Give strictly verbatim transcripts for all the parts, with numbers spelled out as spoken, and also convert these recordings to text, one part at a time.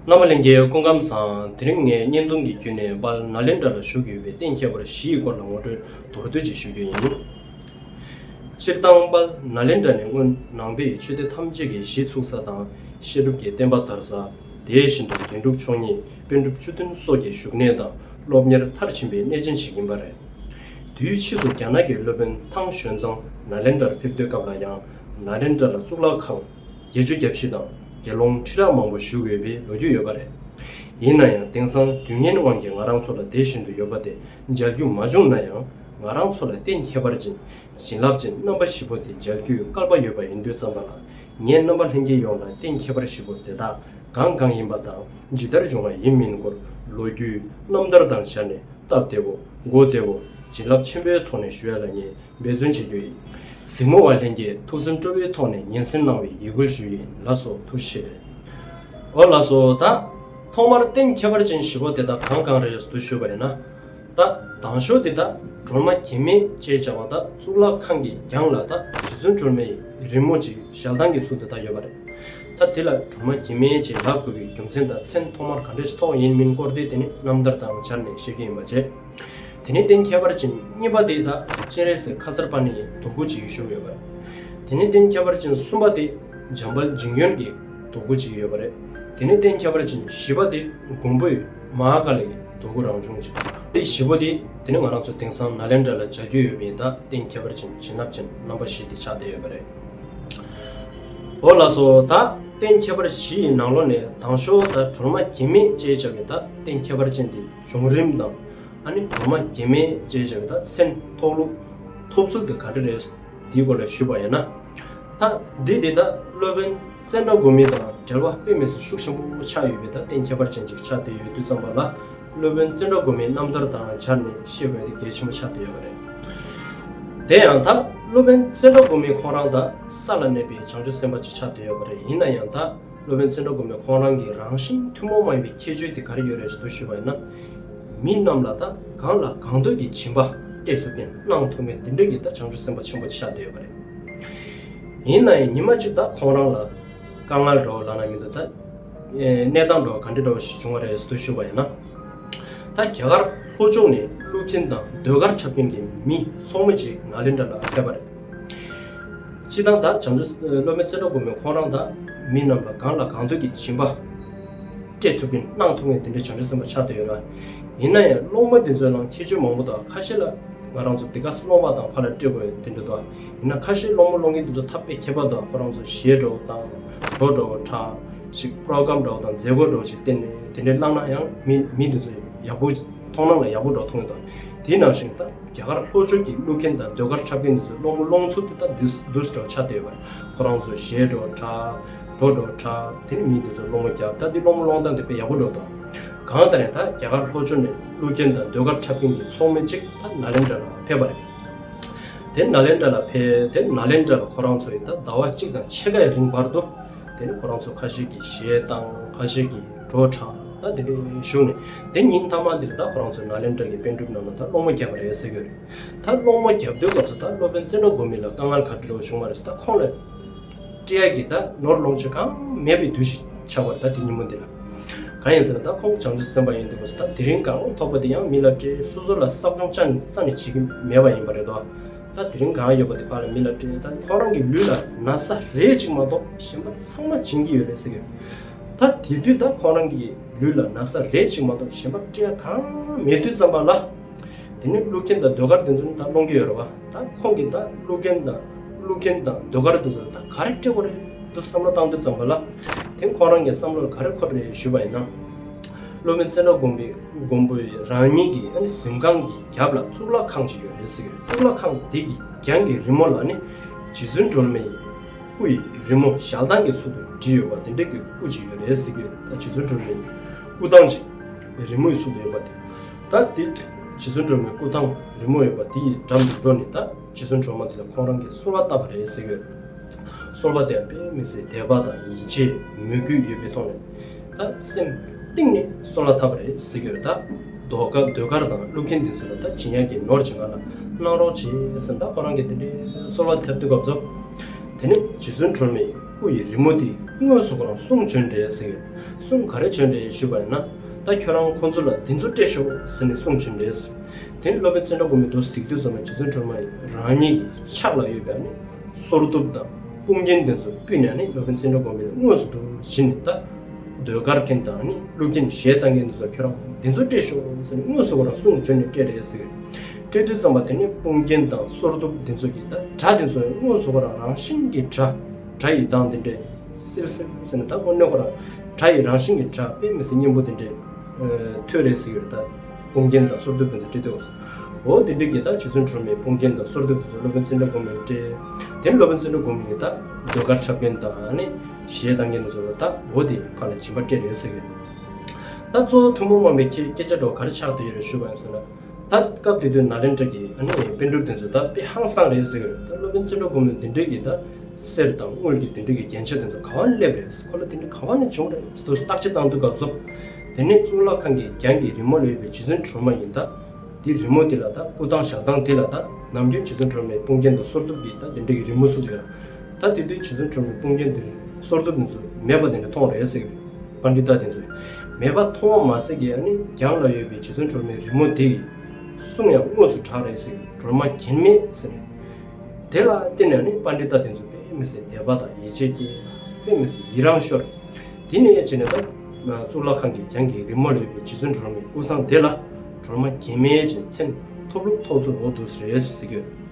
བླ་མ་ལྷན་རྒྱས་སྐུ་ཁམས་བཟང་། དེ་རིང་ངས་བརྙན་ཐུང་གི་བརྒྱུད་ནས་དཔལ་ནཱ་ལེནྡྲ་ལ་བཞུགས་ཡོད་པའི་རྟེན་ཁྱད་པར་བཞི་ཡི་སྐོར་ལ་ངོ་སྤྲོད་མདོར་བསྡུས་ཅིག་ཞུ་རྒྱུ་ཡིན། སྤྱིར་བཏང་དཔལ་ནཱ་ལེནྡྲ་ནི་སྔོན་ནང་པའི་ཆོས་སྡེ་ཐམས་ཅད་ཀྱི་གཞི་ཚུགས་ས་དང་། བཤད་སྒྲུབ་ཀྱི་བསྟན་པ་དར་ས། དེ་བཞིན་དུ་རྒྱན་དྲུག་མཆོག་གཉིས་པཎ་གྲུབ་བཅུ་བདུན་སོགས་ཀྱི་བཞུགས་གནས་དང་སློབ་གཉེར་མཐར་ཕྱིན་པའི་གནས་ཆེན་ཞིག་ཡིན་པ་རེད། དུས་ཕྱིས་སུ་རྒྱ་ནག་གི་སློབ་དཔོན་ཐང་ཞོན་ཙང་ནཱ་ལེནྡྲར་ཕེབས་དུས་སྐབས་ལ་ཡང་ནཱ་ལེནྡྲ་ལ་གཙུག་ལག་ཁང་བརྒྱད་ཅུ་གྱ་བཞི་དང་དགེ་སློང་ཁྲི་ཕྲག་མང་པོ་བཞུགས་ཡོད་པའི་ལོ་རྒྱུས་ཡོད་པ་རེད། ཡིན་ན་ཡང་དེང་སང་དུས་ངན་དབང་གིས་ང་རང་ཚོ་ལ་དེ་བཞིན་དུ་ཡོད་པ་དེ་མཇལ་རྒྱུ་མ་བྱུང་ན་ཡང་། ང་རང་ཚོ་ལ་རྟེན་ཁྱད་པར་ཅན་བྱིན་རླབས་ཅན་རྣམ་པ་བཞི་པོ་དེ་མཇལ་རྒྱུའི་སྐལ་པ་ཡོད་པ་ཡིན་དུས་ཙམ་པ་ལ། ངས་རྣམ་པ་ལྷན་རྒྱས་ཡོངས་ལ་རྟེན་ཁྱད་པར་བཞི་པོ་དེ་དག་གང་གང་ཡིན་པ་དང་ཇི་ལྟར་བྱུང་བ་ཡིན་མིན་སྐོར་ལོ་རྒྱུས་རྣམ་ཐར་དང་སྦྱར་ནས་སྟབས་བདེ་བོ་གོ་བདེ་བོ་བྱིན་རླབས་ཆེན་པོའི་ཐོག་ནས་ཞུ་ཡ་ལ་ངས་འབད་བརྩོན་བྱེད་རྒྱུ་ཡིན། གཟིགས་མོ་བ་ལྷན་རྒྱས་ཐུགས་སེམས་སྤྲོ་བའི་ཐོག་ནས་ཉན་གསན་གནང་བའི་ཡིད་སྐུལ་ཞུ་ཡིན། ལགས་སོ། ཐུགས་རྗེ་ཆེ། འོ་ལགས་སོ། ད་ཐོག་མར་རྟེན་ཁྱད་པར་ཅན་བཞི་པོ་དེ་དག་གང་གང་རེད་དུ་ཞུས་པ་ཡིན་ན། ད་དང་ཤོས་དེ་ད་སྒྲོལ་མ་གྱེར་མེད་ཅེས་བྱ་བ་ད་གཙུག་ལག་ཁང་གི་གྱང་ལ་ད་རྗེ་བཙུན་སྒྲོལ་མའི་རི་མོ་ཅིག་ཞལ་ཐང་གི་ཚུལ་དུ་ད་ཡོད་པ་རེད། ད་དེ་ལ་སྒྲོལ་མ་གྱེར་མེད་ཅེས་ལབ་དགོས་པའི་རྒྱུ་མཚན་དང་མཚན་ཐོག་མར་ག་འདྲ་ཞིག་ཐོགས་ཡིན་མིན་སྐོར་དེ་དེ་ནི་རྣམ་ཐར་དང་སྦྱར་ནས་བཤད་ཀྱི་ཡིན་པ་བྱས། དེ་ནས་རྟེན་ཁྱད་པར་ཅན་གཉིས་པ་དེ་ད་སྤྱན་རས་གཟིགས་ཁ་སར་པ་ཎི་ཡི་རྡོ་སྐུ་ཅིག་བཞུགས་ཡོད་པ་རེད། དེ་ནས་རྟེན་ཁྱད་པར་ཅན་གསུམ་པ་དེ་འཇམ་དཔལ་འཇིགས་ཡོན་གྱི་རྡོ་སྐུ་ཅིག་ཡོད་པ་རེད། དེ་ནས་རྟེན་ཁྱད་པར་ཅན་བཞི་པ་དེ་མགོན་པོའི་མ་ཧཱ་ཀཱ་ལ་ཡི་རྡོ་སྐུ་རང་བྱུང་ཅིག་དེ་བཞི་པོ་དེ་དེ་ནི་ང་རང་ཚོ་དེང་སང་ནཱ་ལེནྡྲ་ལ་མཇལ་རྒྱུ་ཡོད་པའི་ད་རྟེན་ཁྱད་པར་ཅན་བྱིན་རླབས་ཅན་རྣམ་པ་བཞི་དེ་ཆགས་བསྡད་ཡོད་པ་རེད། འོ་ལགས་སོ། ད་རྟེན་ཁྱད་པར་བཞི་ཡི་ནང་ལོགས་ནས་དང་ཤོས་ད་སྒྲོལ་མ་གྱེར་མེད་ཅེས་བྱ་བའི་ད་རྟེན་ཁྱད་པར་ཅན་དེ་བྱུང་རིམ་དང་། ཨ་ནི་སྒྲོལ་མ་གྱེར་མེད་ཅེས་བྱ་བའི་ད་མཚན་ཐོགས་ལུགས་ཐོབ་ཚུལ་དེ་ག་འདྲ་རེད། དེའི་སྐོར་ལ་ཞུས་པ་ཡིན་ན། ད་འདི་དེ་ད་སློབ་དཔོན་ཙནྡྲ་གོ་མི་དང་འབྲེལ་བ་དཔེ་མི་སྲིད་ཤུགས་ཆེན་པོ་ཆགས་ཡོད་པའི་ད་རྟེན་ཁྱད་པར་ཅན་ཅིག་ཆགས་བསྡད་ཡོད་དུས་ཙམ་པ་ལ། སློབ་དཔོན་ཙནྡྲ་གོ་མིའི་རྣམ་ཐར་དང་སྦྱར་ནས་བཤད་དགོས་དེ་གལ་ཆེན་པོ་ཆགས་བསྡད་ཡོད་པ་རེད། དེ་ཡང་ད་སློབ་དཔོན་ཙནྡྲ་གོ་མི་ཁོང་རང་ད་ས་ལ་གནས་པའི་བྱང་ཆུབ་སེམས་དཔའ་ཅིག་ཆགས་བསྡད་ཡོད་པ་རེད། ཡིན་ན་ཡང་ད་སློབ་དཔོན་ཙནྡྲ་གོ་མི་ཁོང་རང་གི་རང་བཞིན་ཐུན་མོང་མ་ཡིན་པའི་ཁྱད་ཆོས་དེ་ག་རེ་ཡོད་རེད་ཞུ་ཞུས་པ་ཡིན་ན། མི་རྣམས་ལ་ད་གང་ལ་གང་འདོད་ཀྱི་སྦྱིན་པ་སྤྲད་ཐུབ་མཁན་གནང་ཐུབ་མཁན་དེ་འདྲ་གི་ད་བྱང་ཆུབ་སེམས་དཔའ་ཆེན་པོ་ཆགས་བསྡད་ཡོད་པ་རེད། ཡིན་ན་ཡང་ཉི་མ་གཅིག་ད་ཁོང་རང་ལ་དཀའ་ངལ་འདྲ་བོ་ལབ་ན་མི་འདུག་ད་གནས་སྟངས་འདྲ་བོ་ག་འདྲ་འདྲ་བོ་ཞིག་བྱུང་བ་རེད་ཞུ་ཞུས་པ་ཡིན་ན། ད་རྒྱ་གར་ལྷོ་ཕྱོགས་ནས་ཀླུ་མཁན་དང་ཟློས་གར་འཁྲབ་མཁན་གྱི་མི་ཚོགས་མི་གཅིག་ནཱ་ལེནྡྲ་ལ་ཕེབས་པ་རེད། སྤྱིར་བཏང་ད་བྱང་ཆུབ་སློབ་དཔོན་ཙནྡྲ་གོ་མི་ཁོང་རང་ད་མི་རྣམས་ལ་གང་ལ་གང་འདོད་ཀྱི་སྦྱིན་པ་སྤྲད་ཐུབ་མཁན་གནང་ཐུབ་མཁན་དེ་འདྲའི་བྱང་ཆུབ་སེམས་དཔའ་ཆགས་བསྡད་ཡོད་ར། ཡིན་ན་ཡང་སློབ་མ་དེ་ཚོའི་ནང་ཁྱད་ཆོས་མང་པོ་འདུག་ཁ་ཤས་ལ་ང་རང་ཚོ་འདི་ག་སློབ་མ་དང་ཕར་ལ་སྤྲད་དགོས་དེ་འདྲ་འདུག་ཡིན་ན་ཁ་ཤས་སློབ་མ་སློབ་མཁན་དེ་ཚོ་ཐབས་དཔེ་ཁྱད་པར་འདུག་ཁོ་རང་ཚོ་གཞས་འདྲ་བོ་དང་བྲོ་འདྲ་བོ་འཁྲབ་ཅིག་པྲོ་གྷ་རམ་འདྲ་བོ་དང་མཛད་སྒོ་འདྲ་བོ་ཞིག་བསྟན་ནས་དེ་འདྲའི་བླངས་ན་ཡང་མི་མི་དེ་ཚོ་ཡག་པོ་མཐོང་སྣང་ལ་ཡག་པོ་འདྲ་བོ་མཐོང་གི་འདུག་དེ་ནང་བཞིན་ད་རྒྱ་གར་ལྷོ་ཕྱོགས་ཀྱི་ཀླུ་མཁན་དང་ཟློས་གར་འཁྲབ་མཁན་དེ་ཚོའི་སློབ་མ་སློབ་ཚོགས་དེ་ད་འདུས་འདུས་འདྲ་བོ་ཆགས་བསྡད་ཡོད་པ་རེད། ཁོ་རང་ཚོ་གཞས་འདྲ་བོ་འཁྲབ་བྲོ་འདྲ་བོ་འཁྲབ་དེ་ནི་མི་དེ་ཚོ་སློབ་མ་རྒྱབ་ད་འདི་སློབ་མ་སློབ་སྟངས་དེ་དཔེ་ཡག་པོ་འདྲ་བོ་འདུག་གང་ལྟར་ཡང་ད་རྒྱ་གར་ལྷོ་ཕྱོགས་ནས་ཀླུ་མཁན་དང་ཟློས་གར་འཁྲབ་མཁན་གྱི་ཚོགས་མི་གཅིག་ད་ནཱ་ལེནྡྲ་ལ་ཕེབས་པ་རེད། དེ་ནཱ་ལེནྡྲ་ལ་ཕེབས་དེ་ནཱ་ལེནྡྲ་ལ་ཁོ་རང་ཚོ་ཡི་ད་ཟླ་བ་གཅིག་དང་ཕྱེད་ཀའི་རིང་བར་དུ་དེ་ནི་ཁོ་རང་ཚོ་ཁ་ཤས་ཀྱིས་གཞས་བཏང་ཁ་ཤས་ཀྱིས་བྲོ་འཁྲབ་ད་དེ་འདྲ་བཞུགས་ནས་དེ་ཉིན་མཐའ་མ་འདིར་ད་ཁོ་རང་ཚོ་ནཱ་ལེནྡྲ་གི་པཎ་གྲུབ་རྣམས་ལ་ད་སློབ་མ་བརྒྱབ་པ་རེད་ཟེར་གྱི་ཡོད་རེད། ད་སློབ་མ་བརྒྱབ་དུས་སྐབས་སུ་ད་སློབ་དཔོན་ཙནྡྲ་གོ་མི་ལ་དཀའ་ངལ་ག་འདྲ་བྱུང་བ་རེད་ཟེར་ད་ཁོང་ལ་སྤྲད་ཡག་གི་ད་ནོར་ལོངས་སྤྱོད་གང་མེད་པའི་དུས་ཤིག་ཆགས་པ་རེད། ད་དེ་ཉིན་མོ་འདི་ལ་གང་ཡིན་ཟེར་ན་ད་ཁོང་བྱང་ཆུབ་སེམས་དཔའ་ཡིན་དུས་སྐབས་སུ་ད་དེ་རིང་གང་ཐོབ་པ་དེ་ཡང་མི་ལ་སྤྲད་སོ་སོ་ལ་བསགས་སྦྱོང་རྩ་ནས་རྩ་ནས་བྱེད་ཀྱི་མེད་པ་ཡིན་པ་རེད་དོ། ད་དེ་རིང་གང་ཡོད་པ་དེ་ཕར་ལ་མི་ལ་སྤྲད་ད་ཁོང་རང་གི་ལུས་ལ་ན་ཚ་རེ་གཅིག་མ་གཏོགས་གཞན་པ་ཚང་མ་བྱིན་གྱི་ཡོད་རེད་ཟེར་གྱི་ཡོད། ད་དེ་དུས་ད་ཁོང་རང་གི་ལུས་ལ་ན་ཚ་རེ་གཅིག་མ་གཏོགས་གཞན་པ་སྤྲད་ཡ་གང་མེད་དུས་ཙམ་པ་ལ། དེ་ནས་ཀླུ་མཁན་དང་ཟློས་གར་དེ་ཚོ་ནི་ད་སློང་གི་ཡོད་རེད་བ། ད་ཁོང་གིས་ད་ཀླུ་མཁན་དང་ཀླུ་མཁན་དང་ཟློས་གར་དེ་ཚོ་ནི་ད་ག་རེ་སྤྲད་དགོས་རེད་འདུག་བསམ་བློ་བཏང་དུས་ཙམ་པ་ལ། དེ་ཁོང་རང་གི་བསམ་བློར་ག་རེ་འཁོར་རེད་ཞུས་པ་ཡིན་ན། སློབ་དཔོན་ཙནྡྲ་མགོན་པོའི་མགོན་པོའི་རང་ཉིད་ཀྱི་ཨ་ནི་གཟིམ་ཁང་གི་རྒྱབ་ལ་གཙུག་ལག་ཁང་ཞིག་ཡོད་རེད་ཟེར་གྱི་ཡོད། གཙུག་ལག་ཁང་དེ་གི་གྱང་གི་རི་མོ་ལ་ནི་རྗེ་བཙུན་སྒྲོལ་མའི་སྐུ་ཡི་རི་མོ་ཞལ་ཐང་གི་ཚུལ་དུ་བྲིས་ཡོད་པ་དེ་འདྲ་གི་སྐུ་ཅིག་ཡོད་རེད་ཟེར་གྱི་ཡོད། ད་རྗེ་བཙུན་སྒྲོལ་མའི་སྐུ་ཐང་ཅིག་རི་མོའི་ཚུལ་དུ་ཡོད་པ་དེ། ད་དེ་རྗེ་བཙུན་སྒྲོལ་མའི་སྐུ་ཐང་རི་མོ་ཡོད་པ་དེ་ཡི་འགྲམ་དུ་འགྲོ་ནས་ད་རྗེ་བཙུན་སྒྲོལ་མ་དེ་ལ་ཁོང་རང་གིས་གསོལ་བ་བཏབ་པ་རེད་ཟེར་གྱི་ཡོད། གསོལ་བ་དེ་དཔེ་མི་སྲིད་དད་པ་དང་ཡིད་ཆེས་མོས་གུས་ཡོད་པའི་ཐོག་ནས་ད་སེམས་གཏིང་ནས་གསོལ་བ་བཏབ་པ་རེད་ཟེར་གྱི་ཡོད། ད་ཟློས་གར་ཟློས་གར་དང་ཀླུ་མཁན་དེ་ཚོ་ལ་ད་བྱིན་ཡག་གི་ནོར་བྱིན་ག་ལ་གནང་རོགས་བྱེད་ཟེར་ད་ཁོ་རང་གིས་དེ་འདྲའི་གསོལ་བ་བཏབ་དུས་སྐབས་སུ། དེ་ནས་རྗེ་བཙུན་སྒྲོལ་མའི་ ཕོ་ཡི་རི་མོ་དེ་དངོས་སུ་ཁོ་རང་གསུང་བྱོན་རེད་ཟེར་གི། གསུང་ག་རེ་བྱོན་རེད་ཞུས་པ་ཡིན་ན། ད་ཁྱོད་རང་ཁོང་ཚོ་ལ་འདི་ཚོ་སྤྲད་ཤོག་ཟེར་ནས་གསུང་བྱོན་རེད་ཟེར། དེ་ནས་སློབ་དཔོན་ཙནྡྲ་གོ་མི་དེ་གཟིགས་དུས་ཙམ་པ་རྗེ་བཙུན་སྒྲོལ་མ་ཡིས་རང་ཉིད་ཀྱི་ཕྱག་ལ་ཡོད་པའི་ཨ་ནི་སོར་གདུབ་དང་དཔུང་རྒྱན་དེ་ཚོ་ཕུད་ནས་ཨ་ནི་སློབ་དཔོན་ཙནྡྲ་གོ་མི་ལ་དངོས་སུ་འདུག་བྱིན་ནས། ད་ཟློས་གར་མཁན་དང་ཨ་ནི་གླུ་མཁན་གཞས་བཏང་མཁན་དེ་ཚོར་ཁྱོད་རང་འདི་ཚོ་སྤྲད་ཤོག་ཟེར་ནས་དངོས་སུ་ཁོ་རང་གསུང་བྱོན་ནས་སྤྲད་རེད་ཟེར་གི། སྤྲད་དུས་ཙམ་པ་དེ་ནས་དཔུང་རྒྱན་དང་སོར་གདུབ་དེ་ཚོ་གི་ད་སྒྲ་དེ་ཚོ་དངོས་སུ་ཁོ་རང་རང་བཞིན་གྱི་སྒྲ། སྒྲ་ཡི་གདངས་དེ་འདྲས་སིལ་སིལ་ཟེར་ནས། ད་དངོས་གནས་ཁོ་རང་སྒྲ་ཡི་རང་བཞིན་གྱི་སྒྲ་དཔེ་མི་སྲིད་སྙན་པོ་དེ་འདྲས་ཐོས་རེད་ཟེར་གི་རེད། ད་དཔུང་རྒྱན་དང་སོར་གདུབ་དེ་ཚོ་སྤྲད་དུས། འོ་དེ་འདྲས་ཀྱི་ད་རྗེ་བཙུན་སྒྲོལ་མའི་དཔུང་རྒྱན་དང་སོར་གདུབ་དེ་ཚོ་སློབ་དཔོན་ཙནྡྲ་གོ་མི་ལ་སྤྲད། དེ་ནས་སློབ་དཔོན་ཙནྡྲ་གོ་མི་ཡིས་ད་ཟློས་གར་འཁྲབ་མཁན་དང་ཨ་ནི་གཞས་བཏང་མཁན་དེ་ཚོ་ལ་ད་འོ་དེ་ཕར་ལ་སྦྱིན་པ་སྤྲད་རེད་ཟེར་གི་རེད། ད་གཙོ་བོ་ཐུན་མོང་མ་ཡིན་པའི་སྐད་ཆ་འདྲ་བོ་ག་རེ་ཆགས་བསྡད་ཡོད་རེད་ཞུས་པ་ཡིན་ཟེར་ན། ད་སྐབས་དེ་དུས་ནཱ་ལེནྡྲ་གི་ཨ་ནི་པཎ་གྲུབ་དེ་ཚོ་ད་དཔེ་ཧང་སང་རེད་ཟེར་གི་རེད། ད་སློབ་དཔོན་ཙནྡྲ་གོ་མི་འདི་འདྲའི་གི་ད་གསེར་དང་དངུལ་གྱི་དེ་འདྲའི་གི་རྒྱན་ཆ་དེ་ཚོ་ག་བ་ནས་སླེབས་རེད། ཁོ་ལ་དེ་འདྲ་ག་བ་ནས་བྱུང་རེད་ཟེར་དུས་བརྟག་དཔྱད་བཏང་དུས་སྐབས་སུ། དེ་ནས་གཙུག་ལག་ཁང་གི་གྱང་གི་རི་མོ་ལ་ཡོད་པའི་རྗེ་བཙུན་སྒྲོལ་མ་ཡིན་ད། དེ་རི་མོ་དེ་ལ་ད་སྐུ་ཐང་ཞལ་ཐང་དེ་ལ་ད་ནམ་རྒྱུན་རྗེ་བཙུན་སྒྲོལ་མའི་དཔུང་རྒྱན་དང་སོར་གདུབ་ཀྱི་ད་དེ་འདྲའི་གི་རི་མོ་བཙུགས་ཡོད། ད་དེ་དུས་རྗེ་བཙུན་སྒྲོལ་མའི་དཔུང་རྒྱན་དེ་སོར་གདུབ་དེ་ཚོ་མེད་པ་དེ་འདྲ་མཐོང་རེད་ཟེར་གི་རེད། པཎྜི་ཏ་དེ་ཚོས། མེད་པ་མཐོང་བ་མ་ཟད་ཀྱི་ཨ་ནི་གྱང་ལ་ཡོད་པའི་རྗེ་བཙུན་སྒྲོལ་མའི་རི་མོ་དེ་ཡི་གསུང་ཡང་དངོས་སུ་གྲགས་རེད་ཟེར། སྒྲོལ་མ་གྱེར་མེད་ཟེར་ནས། དེ་ལ་བརྟེན་ནས་ཨ་ནི་པཎྜི་ཏ་དེ་ཚོ་དཔེ་མི་སྲིད་དད་པ་དང་ཡིད་ཆེས་སྐྱེས། དཔེ་མི་སྲིད་ཡི་རངས་ཤོར། དེ་ནས་བྱས་ནས་ད་གཙུག་ལག་ཁང་གི་གྱང་གི་རི་མོ་ལ་ཡོད་པའི་རྗེ་བཙུན་སྒྲོལ་མའི་སྐུ་ཐང་དེ་ལ་སྒྲོལ་མ་གྱེར་མེད་ཅེས་མཚན་ཐོབ་ལུགས་ཐོགས་ཚུལ་འོ་འདུག་ཟེར་ཟེར་གྱི་ཡོད།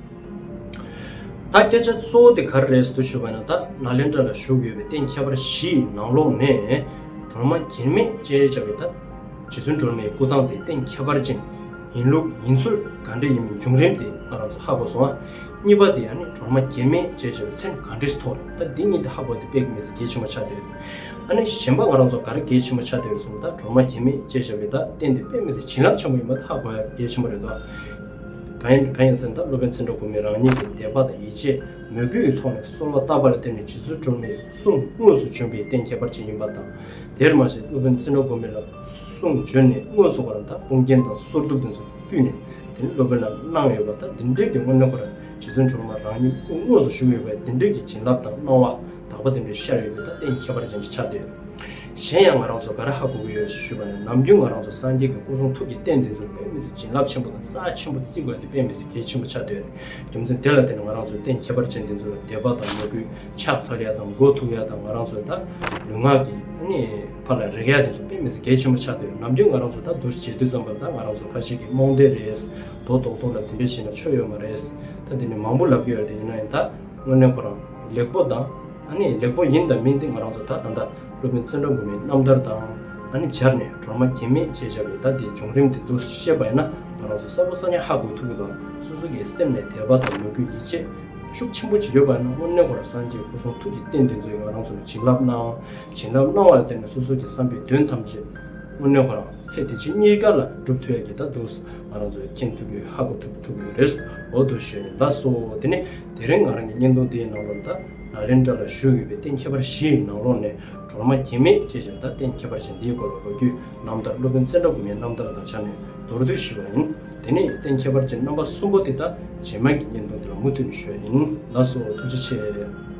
ད་སྐད་ཆ་གཙོ་བོ་དེ་ག་རེ་རེད་ཟེར་དུ་ཞུ་བ་ན། ད་ནཱ་ལེནྡྲ་ལ་བཞུགས་ཡོད་པའི་རྟེན་ཁྱད་པར་བཞི་ཡི་ནང་ལོགས་ནས་སྒྲོལ་མ་གྱེར་མེད་ཅེས་བྱ་བའི་ད་རྗེ་བཙུན་སྒྲོལ་མའི་སྐུ་ཐང་དེ་རྟེན་ཁྱད་པར་ཅན་ཡིན་ལུགས་ཡིན་ཚུལ་ག་འདྲ་ཡིན་མིན་བྱུང་རིམ་དེ་ང་རང་ཚོ་ཧ་གོ་སོང་ཨ། གཉིས་པ་དེ་ཨ་ནི་སྒྲོལ་མ་གྱེར་མེད་ཅེས་བྱ་བའི་མཚན་ག་འདྲས་ཐོགས་རེད། ད་འདི་གཉིས་དེ་ཧ་གོ་དེ་དཔེ་མི་སྲིད་གལ་ཆེན་པོ་ཆགས་བསྡད་ཡོད། ཨ་ནི་གཞན་པ་ང་རང་ཚོ་ག་རེ་གལ་ཆེན་པོ་ཆགས་བསྡད་ཡོད་ཟེར་ན། ད་སྒྲོལ་མ་གྱེར་མེད་ཅེས་བྱ་བའི་ད་རྟེན་དེ་དཔེ་མི་སྲིད་བྱིན་རླབས་ཆེན་པོ་ཡིན་པ་དེ་ཧ་གོ་ཡ་གལ་ཆེན་པོ་རེད་དོ། གང་ཡིན་གང་ཡིན་ཟེར་ན། ད་སློབ་དཔོན་ཙནྡྲ་གོ་མི་རང་ཉིད་ཀྱི་དད་པ་དང་ཡིད་ཆེས་མོས་གུས་ཀྱི་ཐོག་ནས་གསོལ་བ་བཏབ་པ་ལ་བརྟེན་ནས་རྗེ་བཙུན་སྒྲོལ་མའི་གསུང་དངོས་སུ་བྱོན་པའི་རྟེན་ཁྱད་པར་ཅན་ཡིན་པ་དང་། དེར་མ་ཟད་སློབ་དཔོན་ཙནྡྲ་གོ་མི་ལ་གསུང་བྱོན་ནས་དངོས་སུ་ཁོ་རང་ད་དཔུང་རྒྱན་དང་སོར་གདུབ་དེ་ཚོ་ཕུལ་ནས་དེ་ནས་སློབ་དཔོན་ལ་གནང་ཡོད་པ། ད་དེ་འདྲའི་གི་དངོས་གནས་ཁོ་རང་རྗེ་བཙུན་སྒྲོལ་མ་རང་ཉིད་སྐུ་དངོས་སུ་བཞུགས་ཡོད་པའི་དེ་འདྲའི་གི་བྱིན་རླབས་དང་སྣང་བ་དག་པ་དེ་འདྲ་ཤར་ཡོད་པའི་ད་རྟེན་ཁྱད་པར་ཅན་ཞིག་ཆགས་བསྡད་ཡོད། གཞན་ཡང་ང་རང་ཚོ་ག་རེ་ཧ་གོ་གི་ཡོད་ཞུས་པ་ན། ནམ་རྒྱུན་ང་རང་ཚོ་སངས་རྒྱས་ཀྱི་སྐུ་གསུང་ཐུགས་ཀྱི་རྟེན་དེ་ཚོར་དཔེ་མི་སྲིད་བྱིན་རླབས་ཆེན་པོ་དང་རྩ་ཆེན་པོ་བརྩི་དགོས་དེ་དཔེ་མི་སྲིད་གལ་ཆེན་པོ་ཆགས་བསྡད་ཡོད། རྒྱུ་མཚན་དེ་ལ་བརྟེན་ནས་ང་རང་ཚོའི་རྟེན་ཁྱད་པར་ཅན་དེ་ཚོ་ལ་དད་པ་དང་མོས་གུས་ཕྱག་འཚལ་ཡ་དང་མགོ་ཐུག་ཡ་དང་། ང་རང་ཚོའི་ད་ལུས་ངག་གི་ཨ་ནི་ཕར་ལ་རེག་ཡ་དེ་ཚོ་དཔེ་མི་སྲིད་གལ་ཆེན་པོ་ཆགས་བསྡད་ཡོད། ནམ་རྒྱུན་ང་རང་ཚོ་ད་འདུ་ཤེས་བྱེད་དུས་ཙམ་པ་ལ་ད་ང་རང་ཚོ་ཁ་ཤས་ཀྱིས་རྨོངས་དད་རེད། མདོ་རྡོག་རྡོག་ལ་དེ་འདྲ་བྱས་ན་ཆོ་ཡོད་མ་རེད། ད་དེ་ནས་མང་པོ་ལབ་ཀྱི་ཡོད་རེད། དེ་ཡིན་ན་ཡང་ད་དངོས་གནས་ཁོ་རང་ལེགས་པོ་དང་། ཨ་ནི་ལེགས་པོ་ཡིན་དང་མིན་དེ་ང་རང་ཚོ་ད་ད་ལྟ་སློབ་དཔོན་ཙནྡྲ་གོ་མིའི་རྣམ་ཐར་དང་། ཨ་ནི་སྦྱར་ནས་སྒྲོལ་མ་གྱེར་མེད་ཅེས་བྱ་བའི་ད་དེའི་བྱུང་རིམ་དེ་འདུག་ཤེས་པ་ཡིན་ན། ང་རང་ཚོ་གསལ་པོ་གསལ་རྐྱང་ཧ་གོ་ཐུབ་ཀྱི་འདུག། སོ་སོ་གི་སེམས་ནས་དད་པ་དང་མོས་གུས་ཡིད་ཆེས་ཤུགས་ཆེན་པོ་ཅིག་ཡོད་པ་ཡིན་ན། དངོས་གནས་ཁོ་རང་སངས་རྒྱས་སྐུ་གསུང་ཐུགས་ཀྱི་རྟེན་དེ་ཚོས་ང་རང་ཚོ་ལ་བྱིན་རླབས་གནང་། བྱིན་རླབས་གནང་བ་ལ་བརྟེན་ནས་སོ་སོ་གི་བསམ་པའི་དོན་ཐམས་ཅད་དངོས་གནས་ཁོ་རང་ཚེ་འདི་ཕྱི་གཉིས་ཀ་ལ་འགྲུབ་ཐུབ་ཡ་གི་ད་འདུག། ང་རང་ཚོས་མཁྱེན་ཐུབ་ཀྱི་ཧ་གོ་ཐུབ་ཐུབ་ཀྱི་རེད། འོ་འདུག་ཞུ་ཡིན། ལགས་སོ། དེ་ནས་དེ་རིང་ང་རང་གི་བརྙན་ཐུང་འདིའི་ནང་ལོགས་ད་ནཱ་ལེནྡྲ་ལ་བཞུགས་ཡོད་པའི་རྟེན་ཁྱད་པར་བཞི་ཡི་ནང་ལོགས་ནས་སྒྲོལ་མ་གྱེར་མེད་ཅེས་བྱ་བའི་ད་རྟེན་ཁྱད་པར་ཅན་འདིའི་སྐོར་ལ་ལོ་རྒྱུས་རྣམ་ཐར་སློབ་དཔོན་ཙནྡྲ་གོ་མིའི་རྣམ་ཐར་དང་སྦྱར་ནས་མདོར་བསྡུས་ཞུས་པ་ཡིན། དེ་ནས་རྟེན་ཁྱད་པར་ཅན་རྣམ་པ་གསུམ་པོ་དེ་ད་རྗེས་མ་གི་བརྙན་ཐུང་དེ་ལ་མུ་མཐུད་ནས་ཞུ་ཡ་ཡིན། ལགས་སོ། ཐུགས་རྗེ་ཆེ།